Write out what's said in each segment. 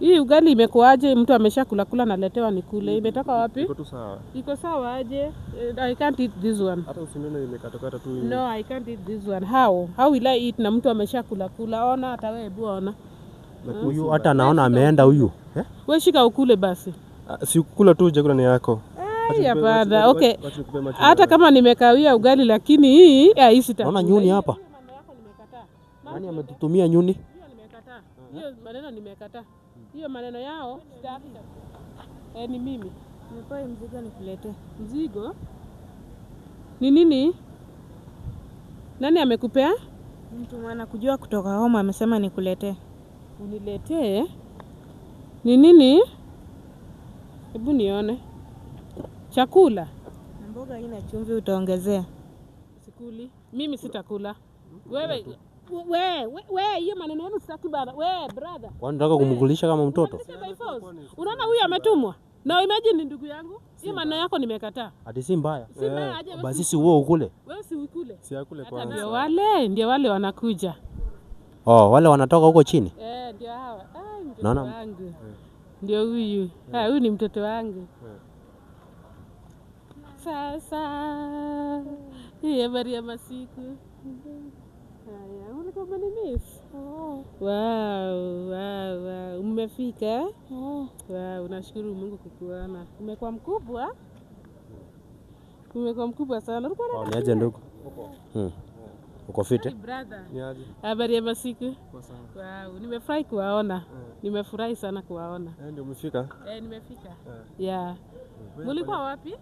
Hii ugali imekuaje? Mtu ameshakula kula naletewa nikule. Imetoka wapi? Iko tu sawa. Iko sawa aje? I can't eat this one. Hata usinione imekatakata tu. No, I can't eat this one. How? How will I eat na mtu ameshakula kula? Ona hata wewe, hebu ona. Lakini Huyu hata naona ameenda huyu. Eh? Wewe shika ukule basi. Ah, si kukula tu, chakula ni yako. Ai, hapana. Okay. Hata kama nimekawia ugali, lakini hii hii sitakula. Naona nyuni hapa. Hiyo maneno yako nimekataa. Nani ametutumia nyuni? Hiyo nimekataa. Hiyo maneno nimekataa. Hiyo maneno yao sitaki. Eh, ni mimi. Nipewe mzigo nikuletee. Mzigo? Ni nini? Nani amekupea? Mtu mwana kujua kutoka home amesema nikuletee. Uniletee? Ni nini? Hebu nione. Chakula? Na mboga haina chumvi utaongezea. Sikuli. Mimi sitakula. Wewe we we we, hiyo maneno yenu sitaki bana. We brother. Kwani unataka kumkulisha kama mtoto? Unanilisha by force. Unaona huyu ametumwa? Na imagine ni ndugu yangu. Hiyo maneno yako nimekataa. Ati si mbaya. Si mbaya aje wewe. Basi si wewe ukule. Wewe si ukule. Si akule Hata kwanza. ndio wale wanakuja. Oh, wale wanatoka huko chini. Eh, ndio hawa. Ai, mtoto Naona- wangu. Ndio huyu. Ah, huyu ni mtoto wangu. Sasa hii habari ya masiku. Haya, ulikuwa umenimiss? Wow. Umefika? Eh? Wow, nashukuru Mungu kukuona. Umekuwa mkubwa? Umekuwa mkubwa sana. Ulikuwa Oh, niaje ndugu? Uko fit eh? Brother. Ni aje? Habari ya masiku? Poa sana. Wow, nimefurahi kuwaona. Nimefurahi sana kuwaona. Eh, ndio umefika? Eh, nimefika. Yeah. Mulikuwa wapi?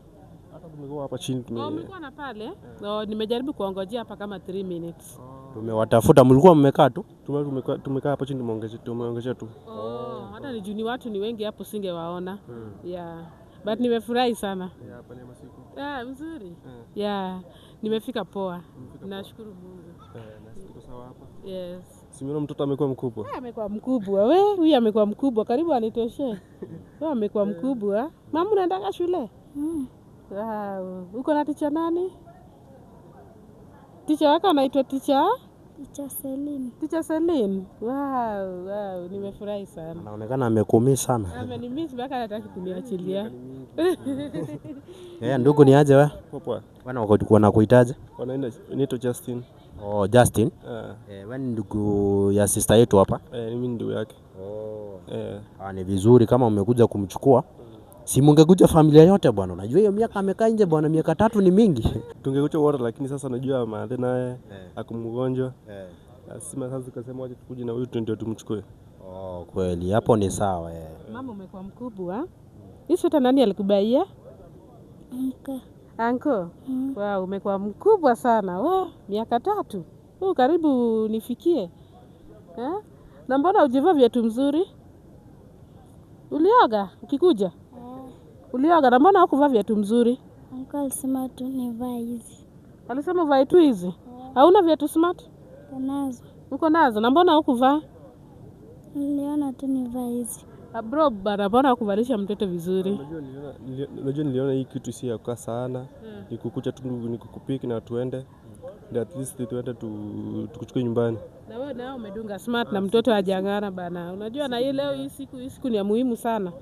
Hata tumekuwa hapa chini tume. Oh, mlikuwa na pale? Oh, nimejaribu kuongojea hapa kama 3 minutes. Tumewatafuta, mlikuwa mmekaa tu. Tumekaa hapa chini tumeongezea tu. Oh, hata ni juu ni watu ni wengi hapo singewaona. Yeah. But nimefurahi sana. Yeah, hapa ni masiku. Ah, mzuri. Yeah. Nimefika poa. Nashukuru Mungu. Eh, na sisi tuko sawa hapa. Yes. Simeona mtoto amekuwa mkubwa. Ah, amekuwa mkubwa we, huyu amekuwa mkubwa, karibu anitoshe. We amekuwa mkubwa. Mama, unaendanga shule? Wow. Uko na teacher nani? Teacher wako anaitwa teacher? Teacher Celine. Teacher Celine. Wow, nimefurahi sana. Anaonekana amekumiss sana. Amenimiss mpaka hataki kuniachilia. Eh, ndugu ni aje we? Poa poa. Bwana wanakuitaje? Wanaenda inaitwa Justin. Oh, Justin. Eh, Eh, wewe ni ndugu ya sister yetu hapa. eh, mimi ni ndugu yake. Oh. Eh, Ah, ni vizuri kama umekuja kumchukua. Si mungekuja familia yote bwana. Unajua hiyo miaka amekaa nje bwana, miaka 3 ni mingi. Tungekuja wote lakini sasa najua madhe naye ako mgonjwa. Lazima sasa tukasema wacha tukuje na huyu tu ndio tumchukue. Oh, kweli hapo ni sawa eh. Mama, umekuwa mkubwa. Hii sweta nani alikubaia? Uncle. Anko. Wow, umekuwa mkubwa sana. Wow, miaka 3. Oh, karibu nifikie. Eh? Na mbona hujavaa viatu mzuri? Ulioga ukikuja? Ulioga na mbona hukuvaa viatu mzuri? Uncle alisema tu nivae hizi. Alisema uvae tu hizi. Hauna viatu smart? Nazo. Uko nazo na mbona hukuvaa? Niliona tu nivae hizi. Ah, bro bana, mbona hukuvalisha mtoto vizuri? Unajua niliona hii kitu si ya kukaa sana. Ni kukuja tu ni kukupiki na tuende. Ndio at least tuende tukuchukue nyumbani. Na wewe nao umedunga smart na mtoto hajang'ara bana. Unajua na hii leo hii siku ni ya muhimu sana.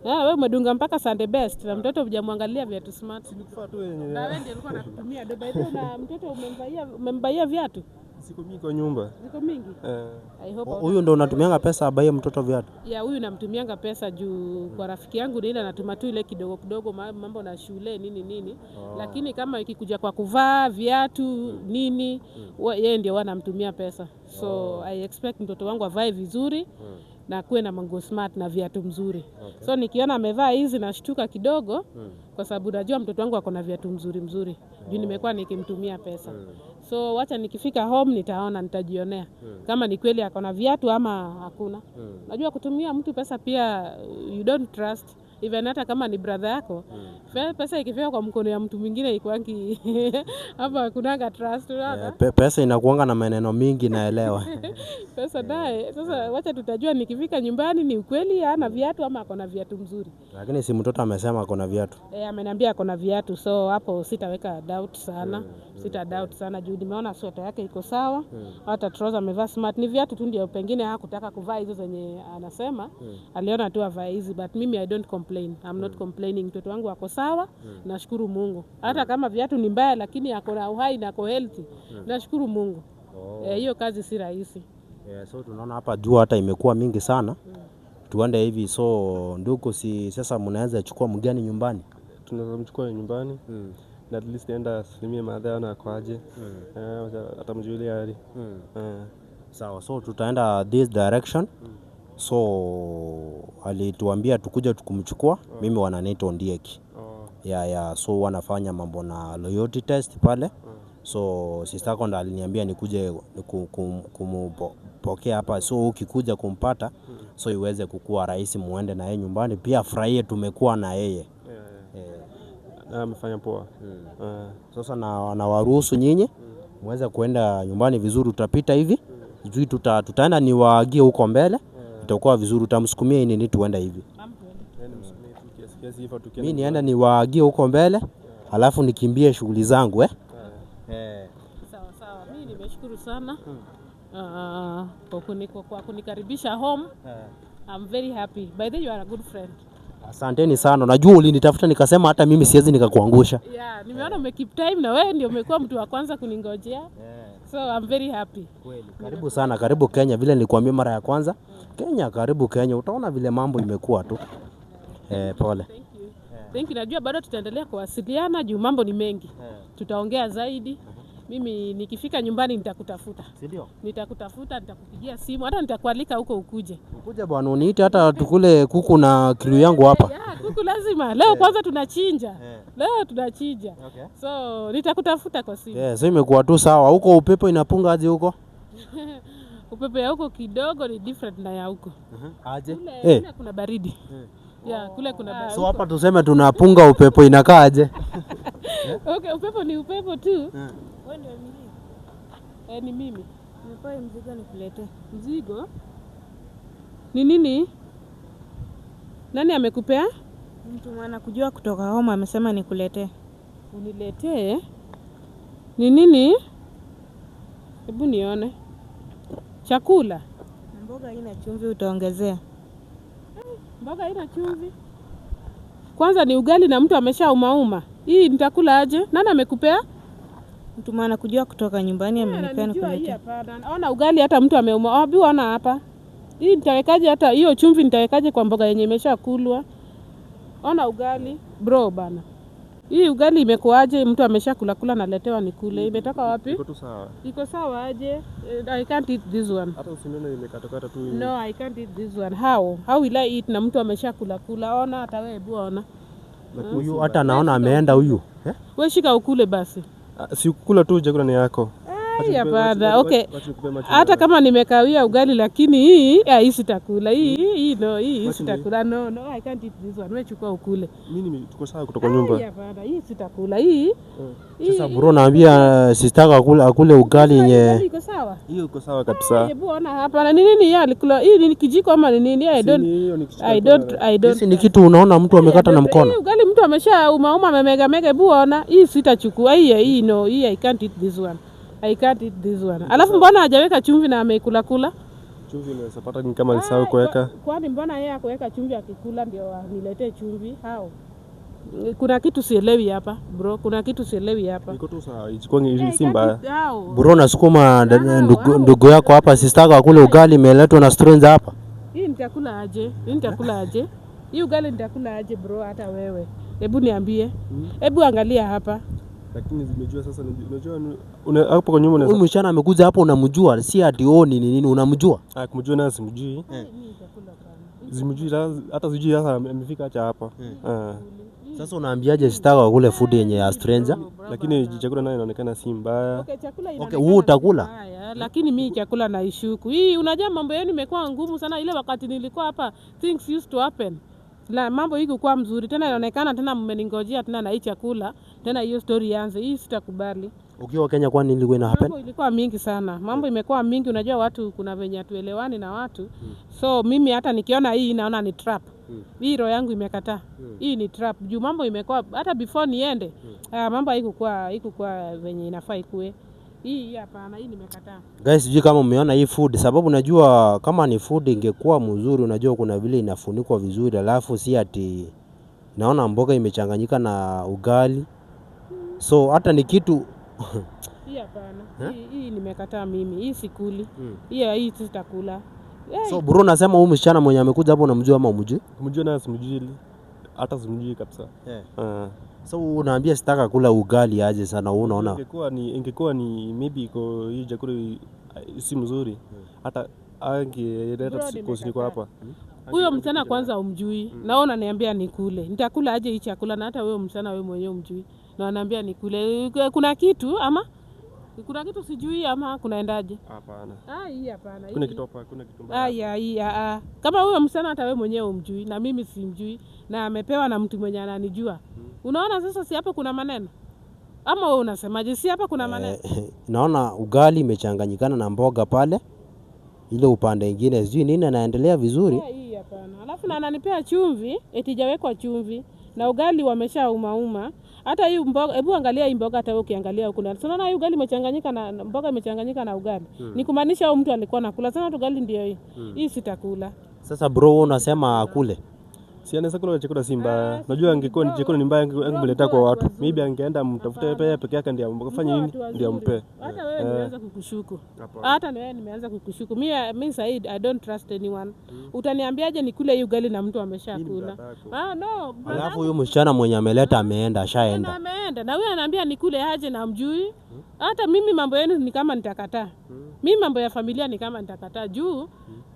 Eh, wewe umedunga mpaka Sunday best na mtoto hujamwangalia viatu smart. Nikufaa tu yenye Na wewe ndiye ulikuwa unakutumia do by the way, na mtoto umembaia viatu? Siku mingi kwa nyumba. Ziko mingi? Eh. I hope Huyu ndo unatumianga pesa abaie mtoto viatu? Ya, huyu namtumianga pesa juu kwa rafiki yangu ni ile anatuma tu ile kidogo kidogo, mambo na shule nini nini. Lakini kama ikikuja kwa kuvaa viatu nini, yeye ndio wanamtumia pesa. So I expect mtoto wangu avae vizuri na kuwe na manguo smart na viatu mzuri. So nikiona amevaa hizi nashtuka kidogo kwa sababu najua mtoto wangu ako na viatu mzuri mzuri juu nimekuwa nikimtumia pesa. So wacha nikifika home nitaona, nitajionea kama ni kweli ako na viatu ama hakuna. Najua kutumia mtu pesa pia you don't trust. Even hata kama ni brother yako, pesa ikifika kwa mkono ya mtu mwingine ikwangi hapa kunanga trust, unaona? Pesa inakuanga na maneno mingi, naelewa. Pesa naye sasa, wacha tutajua nikifika nyumbani ni ukweli ana viatu ama ako na viatu mzuri. Lakini si mtoto amesema ako na viatu. Ameniambia ako na viatu, so hapo sitaweka doubt sana. Sita doubt sana juu nimeona sweta yake iko sawa, hata trouser amevaa smart. Ni viatu tu ndio pengine hakutaka kuvaa hizo zenye anasema, aliona tu avae hizi, but mimi I don't complain. I'm not complaining. Mtoto wangu ako sawa, nashukuru Mungu. Hata kama viatu ni mbaya, lakini ako na uhai na ako healthy, nashukuru Mungu. Hiyo kazi si rahisi. So tunaona hapa jua hata imekuwa mingi sana. Tuende hivi, so ndugu, si sasa mnaweza chukua mgeni nyumbani? Tunaweza mchukua nyumbani na at least enda asilimie madha na ako aje. Atamjulia hali. Sawa, so tutaenda this direction. So alituambia tukuja tukumchukua. Mimi wananiita Ondieki. Yeah, so wanafanya mambo na loyalty test pale. So sister yako ndo aliniambia nikuje kumpokea hapa. So ukikuja kumpata, so iweze kukua rahisi muende na yeye nyumbani. Pia afurahie tumekuwa na yeye. Na amefanya poa. Sasa na waruhusu nyinyi muweze kuenda nyumbani vizuri. Utapita hivi sijui tutaenda niwaagie huko mbele, itakuwa vizuri. Utamsukumia hii nini tuende hivi. Kiasi hivyo tukienda. Mimi nienda niwaagie huko mbele, alafu nikimbie shughuli zangu. Sawa sawa, mimi nimeshukuru sana kwa kunikaribisha home. I'm very happy. By the way, you are a good friend. Asanteni sana. Najua ulinitafuta nikasema hata mimi siwezi nikakuangusha. Yeah, nimeona ume keep time na wewe ndio umekuwa mtu wa kwanza kuningojea. So I'm very happy. Kweli. Karibu sana, karibu Kenya. Vile nilikuambia mara ya kwanza, Kenya, karibu Kenya. Utaona vile mambo imekuwa tu. Pole. Thank you. Thank you. Najua bado tutaendelea kuwasiliana juu mambo ni mengi. Tutaongea zaidi. Mimi nikifika nyumbani nitakutafuta. Si ndio? Nitakutafuta, nitakupigia simu, hata nitakualika huko ukuje. Ukuje bwana, uniite hata tukule kuku na crew yangu hapa. Yeah, kuku lazima. Leo kwanza tunachinja. Leo tunachinja. Okay. So nitakutafuta kwa simu. Yeah, so imekuwa tu sawa. Huko upepo inapunga aje huko? Upepo ya huko kidogo ni different na ya huko. Aje? Kule kuna baridi. Yeah, kule kuna baridi. So hapa tuseme tunapunga upepo inakaa aje? Okay, upepo ni upepo tu. Wewe ndio mimi. Ni mimi. Nimepewa mzigo nikuletee. Mzigo? Ni nini? Nani amekupea? Mtu mwana kujua kutoka home amesema nikuletee. Uniletee? Ni nini? Hebu nione. Chakula. Mboga haina chumvi utaongezea. Mboga haina chumvi. Kwanza ni ugali na mtu ameshaumauma. Hii nitakula aje? Nani amekupea? Mtu mwana kujua kutoka nyumbani amenipea Ananijua hii nikuletee. hapana. Ona ugali hata mtu ameuma. Wapi ona hapa. Hii nitawekaje hata hiyo chumvi nitawekaje kwa mboga yenye imeshakulwa? Ona ugali bro bana. Hii ugali imekuaje? Mtu ameshakula kula naletewa nikule. Imetoka wapi? Iko tu sawa. Iko sawa aje? I can't eat this one. Hata usinione nimekatakata tu. No, I can't eat this one. How? How will I eat na mtu ameshakula kula? Ona hata wewe hebu ona. Huyu hata naona ameenda huyu. Wewe shika ukule basi. Si kukula tu, chakula ni yako. Ai, hapana. Okay. Hata kama nimekawia ugali lakini hii hii sitakula. Hii no, hii sitakula. No, no, I can't eat this one. Wewe chukua ukule. Mimi tuko sawa kutoka nyumba. Ai, hapana, hii sitakula. Hii. Sasa bro, naambia sister akule ugali yenye iko sawa. Hiyo iko sawa kabisa. Hebu ona hapa. Na ni nini yeye alikula? Hii ni kijiko ama ni nini? I don't Hiyo ni kitu I don't. Hisi ni kitu unaona mtu amekata na mkono. Hii ugali mtu amesha uma amemega mega, hebu ona. Hii sitachukua. Hii no, hii I can't eat this one. I can't eat this one. Alafu mbona hajaweka chumvi na ameikula kula? Chumvi unaweza pata ni kama alisahau kuweka. Kwani mbona yeye hakuweka chumvi akikula ndio niletee chumvi? Hao. Kuna kitu sielewi hapa bro, kuna kitu sielewi hapa. Iko tu sawa, ichukue si mbaya. Bro, nasukuma ndugu yako hapa, sister yako akule ugali imeletwa na stranger hapa. Hii nitakula aje? Hii nitakula aje? Hii ugali nitakula aje bro hata wewe? Hebu niambie. Hebu angalia hapa. Lakini zimejua sasa, unajua hapo kwa nyuma unaweza. Huyu msichana amekuja hapo unamjua, si ati oh ni nini unamjua? Ah, kumjua naye simjui. Simjui hata sijui sasa amefika acha hapa. Sasa unaambiaje sister yako akule food yenye ya stranger? Lakini chakula nayo inaonekana si mbaya. Okay, chakula Okay, wewe utakula? Lakini mimi chakula naishuku. Hii unajua mambo yenu imekuwa ngumu sana. Ile wakati nilikuwa hapa things used to happen. Na mambo hii kukuwa mzuri tena, inaonekana tena mmeningojea tena na hii chakula tena, hiyo story ianze. Hii sitakubali. Ukiwa Kenya kwani ilikuwa ina happen? Mambo ilikuwa mingi sana, mambo imekuwa mingi. Unajua watu kuna venye hatuelewani na watu, so mimi hata nikiona hii naona ni trap. Hii roho yangu imekataa. Hii ni trap juu mambo imekuwa hata before niende, mambo haikukuwa venye inafaa ikue. Hii hapana, hii nimekataa. Guys, sijui kama umeona hii food, sababu najua kama ni food ingekuwa mzuri, unajua kuna vile inafunikwa vizuri, alafu si ati naona mboga imechanganyika na ugali, so hata ni kitu Hii hapana. Hii nimekataa mimi. Hii sikuli. Hii sitakula. Hey. So bro, nasema huyu msichana mwenye amekuja hapo unamjua ama umjui? Kumjua naye simjui, hata simjui kabisa. So unaambia sitaka kula ugali aje sana, wewe unaona? Ingekuwa ni maybe iko hii chakula si mzuri, hata angeleta Bro, kosi niko hapa. Huyo msichana kwanza umjui, na wewe unaniambia nikule. Nitakula aje hii chakula na hata wewe msichana wewe mwenyewe umjui? Na unaniambia nikule. Kuna kitu ama kuna kitu sijui ama kunaendaje? Hapana. Ah, hii hapana. Kuna kitu hapa, kuna kitu mbaya. Aya, hii ah. Kama huyo msichana hata wewe mwenyewe umjui na mimi simjui na amepewa na mtu mwenye ananijua. Unaona sasa, si hapo kuna maneno? Ama wewe unasemaje? Si hapa kuna maneno? Naona ugali imechanganyikana na mboga pale, ile upande ingine sijui nini anaendelea vizuri. Hii hapana. Alafu na ananipea chumvi, eti ijawekwa chumvi na ugali wamesha uma. Hata hii mboga, hebu angalia hii mboga, hata wewe ukiangalia huku ndani. Unaona hii ugali imechanganyika na mboga imechanganyika na ugali. Ni kumaanisha huyu mtu alikuwa anakula sana ugali ndio hii. Hii sitakula. Sasa bro, wewe unasema akule? Si anaweza kula chakula si mbaya. Najua angekuwa ni chakula ni mbaya angemletea kwa watu. Maybe angeenda mtafute peke peke yake ndiye afanye nini ndiye ampe. Hata wewe nimeanza kukushuku. Hata ni wewe nimeanza kukushuku. Mimi Said, I don't trust anyone. Utaniambiaje nikule hii ugali na mtu ameshakula? Ah, no. Alafu huyu msichana mwenye ameleta ameenda, Na ashaenda. ameenda na huyu anaambia nikule aje na mjui. Hata mimi mambo yenu ni kama nitakataa. Mimi mambo ya familia ni kama nitakataa juu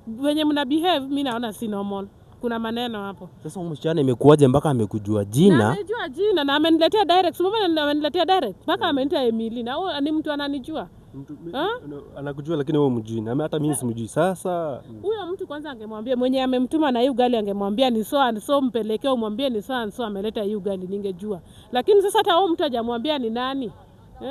venye mna behave mi naona si normal. Kuna maneno hapo. Sasa huyu msichana imekuwaje mpaka amekujua Na jina? amejua jina na ameniletea direct. Si umeona ameniletea direct. Mpaka ameniita Emily na huyo ni mtu ananijua. Mtu anakujua lakini wewe umjui. Na hata mimi simjui. Sasa Huyo mtu kwanza angemwambia mwenye amemtuma na hii ugali, angemwambia ni so and so, mpelekee umwambie ni so and so ameleta hii ugali, ningejua. Lakini sasa hata huyo mtu hajamwambia ni nani.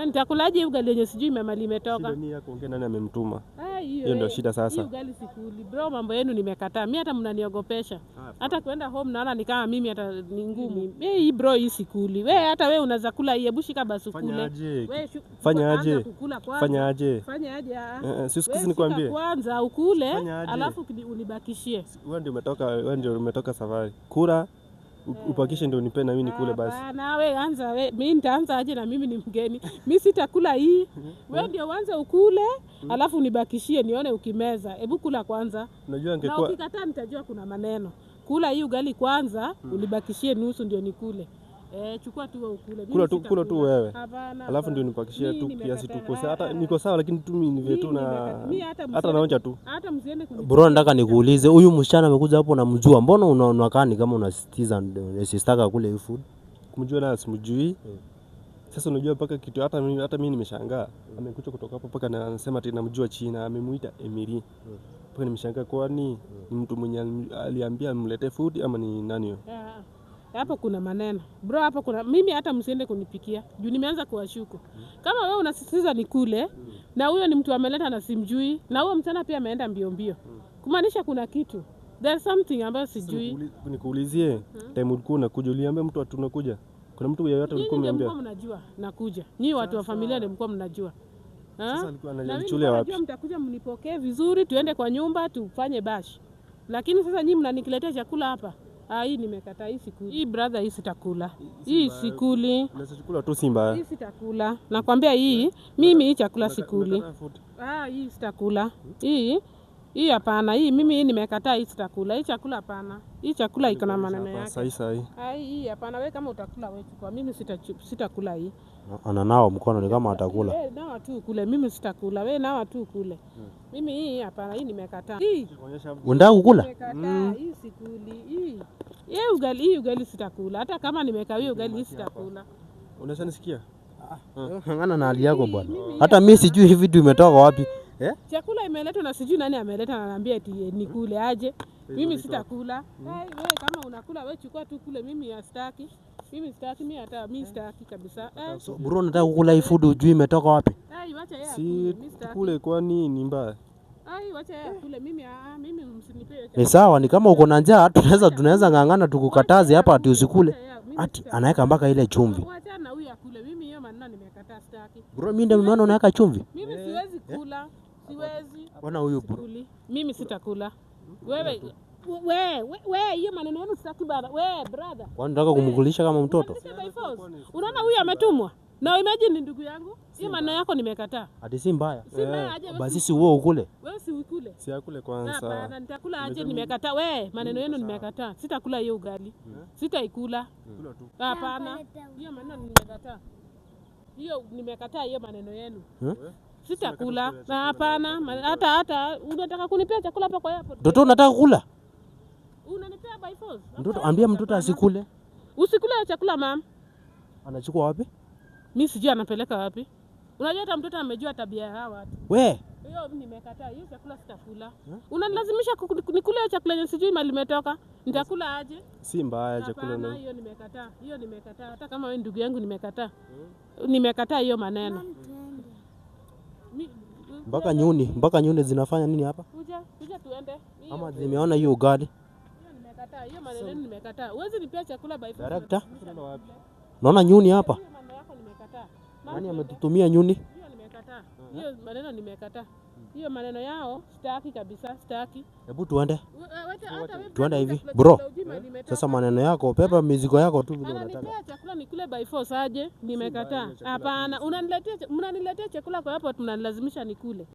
Nitakulaje hii ugali yenye sijui mahali imetoka? shida ni ya kuongea nani amemtuma. Ah, hiyo Hiyo ndio shida sasa. Hii ugali sikuli. Bro, mambo yenu nimekataa. Mimi hata mnaniogopesha. Hata kwenda home naona ni kama mimi hata ni ngumu. Hii bro, hii sikuli. Wewe hata wewe unaweza kula hii, hebu shika basi Fanya ukule. aje? Wewe Fanya anza aje? kukula kwanza. Fanya aje? Fanya aje? Ah. Si siku Wewe nikwambie. shika kwanza ukule, Fanya aje? alafu unibakishie. Wewe ndio umetoka safari. Kula upakishe ndio unipe na mimi nikule basi. Hapana, we anza we. Mimi nitaanza aje na mimi ni mgeni? Mimi sitakula hii. Wewe ndio uanze ukule, alafu unibakishie nione ukimeza. Hebu kula kwanza. Unajua Na angekuwa ukikataa nitajua kuna maneno. Kula hii ugali kwanza, unibakishie nusu ndio nikule. Chukua tu wewe ukule. Mimi Kula tu sitakula. wewe. Hapana. Alafu ndio nipakishie Mimi tu kiasi tu nimekataa. kwa hata niko sawa lakini tu mimi ni tu na Mimi hata hata msiende- naonja tu. Hata msiende kuni Bro, nataka nikuulize, huyu msichana amekuja hapo unamjua, mbona unakaa ni kama unasisitiza sisitaka kule hii food? Kumjua na simjui. Sasa unajua mpaka kitu hata mimi nimeshangaa. Amekuja kutoka hapo mpaka na anasema ati namjua China, amemuita Emily. Mpaka nimeshangaa kwani ni mtu mwenye aliambia amletee food ama ni nani huyo? Ah, hapo kuna maneno bro, hapo kuna mimi hata msiende kunipikia juu nimeanza kuwashuku. Kama wewe unasisitiza nikule na huyo ni mtu ameleta na simjui, na huyo msichana pia ameenda mbio mbio, kumaanisha kuna kitu, there's something ambayo sijui. Nikuulizie, time ulikuwa unakuja uliambia mtu ati unakuja? Kuna mtu yeyote Nyinyi ulikuwa ndio umeambia? mlikuwa mnajua nakuja, nyinyi watu wa familia ndio mlikuwa mnajua. Ha? Sasa alikuwa Na mimi analichulia nilikuwa wapi? najua mtakuja mnipokee vizuri, tuende kwa nyumba tufanye bash, lakini sasa nyinyi mnanikiletea chakula hapa. Ah, hii nimekataa, hii sikuli. Hii brother, hii sitakula, hii sikuli. Unaweza chukula tu si mbaya. Hii sitakula, nakwambia hii mimi hii chakula sikuli. Unakataa food. Ah, hii sitakula. Hii hapana, hii mimi hii nimekataa, hii sitakula. Hii chakula hapana. Hii chakula iko na maneno Hapa, yake. Sahi sahi. Ah, hii hapana, wewe kama utakula wewe chukua. Mimi sitakula hii. Ananawa mkono ni kama atakula. Wewe nawa tu kule, mimi sitakula. Wewe nawa tu kule. Mimi hii hapana, hii nimekataa. Hii Unataka kukula? nimekataa, hii sikuli. Hii. Hii ugali, hii ugali sitakula. Hata kama nimekawia ugali hii sitakula. Unaweza nisikia? Ng'ang'ana na hali yako bwana. Hata mimi sijui hivi vitu imetoka wapi. Eh? Chakula imeletwa na sijui nani ameleta na ananiambia eti nikule aje. Mimi sitakula. Hey, wewe kama unakula wewe chukua tu kule, mimi sitaki. Mimi sitaki, mimi hata mimi sitaki kabisa. Eh, So, bro, unataka kukula hii food ujui imetoka wapi? ai, wacha yeye Si akule, mimi sitaki. kule, kwani ni mbaya? Ai, wacha yeye akule, mimi mimi msinipee hiyo Ni chakula. sawa, ni kama uko na njaa, tunaweza ng'ang'ana tukukataze hapa ati usikule. Wacha yeye, mimi Ati sitaki. anaweka mpaka ile chumvi. Wacha na huyu akule, mimi hiyo maneno nimekataa, sitaki. Bro, mimi ndio nimeona unaweka chumvi. Mimi siwezi kula, siwezi. Bwana huyu bro. Sikuli. Mimi sitakula. Wewe we we we, hiyo maneno yenu sitaki bana. We brother. Kwani unataka kumkulisha kama mtoto? Unanilisha by force. Unaona huyu ametumwa. Na imagine ni ndugu yangu. Hiyo maneno yako nimekataa. Ati si mbaya. Si mbaya aje wewe. Basi si wewe ukule. Wewe si ukule. Si akule kwanza. Hapana, nitakula aje? Nimekataa. We, maneno yenu nimekataa. Sitakula hiyo ugali. Sitaikula. Kula tu. Hapana. Hiyo maneno nimekataa. Hiyo nimekataa hiyo maneno yenu. Sitakula. Na hapana, hata unataka kunipea chakula hapa kwa airport. Mtoto unataka kula? Unanipea by force. Mtoto ambia mtoto asikule. Usikule hiyo chakula mam. Anachukua wapi? Mi sijui anapeleka wapi. Unajua hata mtoto amejua tabia ya hawa watu. We, Hiyo nimekataa, hiyo chakula sitakula. Unanilazimisha nikule hiyo chakula yenye sijui mahali imetoka. Nitakula aje? Si mbaya chakula Hapana, na hiyo nimekataa. Hiyo nimekataa. Hata kama wewe ndugu yangu nimekataa. Nimekataa hiyo maneno. Mam, tuende. Mpaka nyuni zinafanya nini hapa? Kuja, kuja tuende. Hiyo Ama zimeona hiyo ugali. hiyo nimekataa. Hiyo maneno yenu nimekataa. Huwezi nipea chakula by force. Director? Naona nyuni hapa. Hiyo maneno yako nimekataa. Mam, Nani ametutumia nyuni? Hiyo nimekataa. Hiyo maneno nimekataa. Hiyo maneno yao sitaki kabisa, sitaki. Hebu tuende. Hata wewe Tuende hivi. chakula Bro. hujui mahali imetoka. Sasa maneno yako, beba mizigo yako tu vile unataka. Ananipea chakula nikule by force aje? Nimekataa. Hapana, unaniletea mnaniletea chakula kwa airport, mnanilazimisha nikule.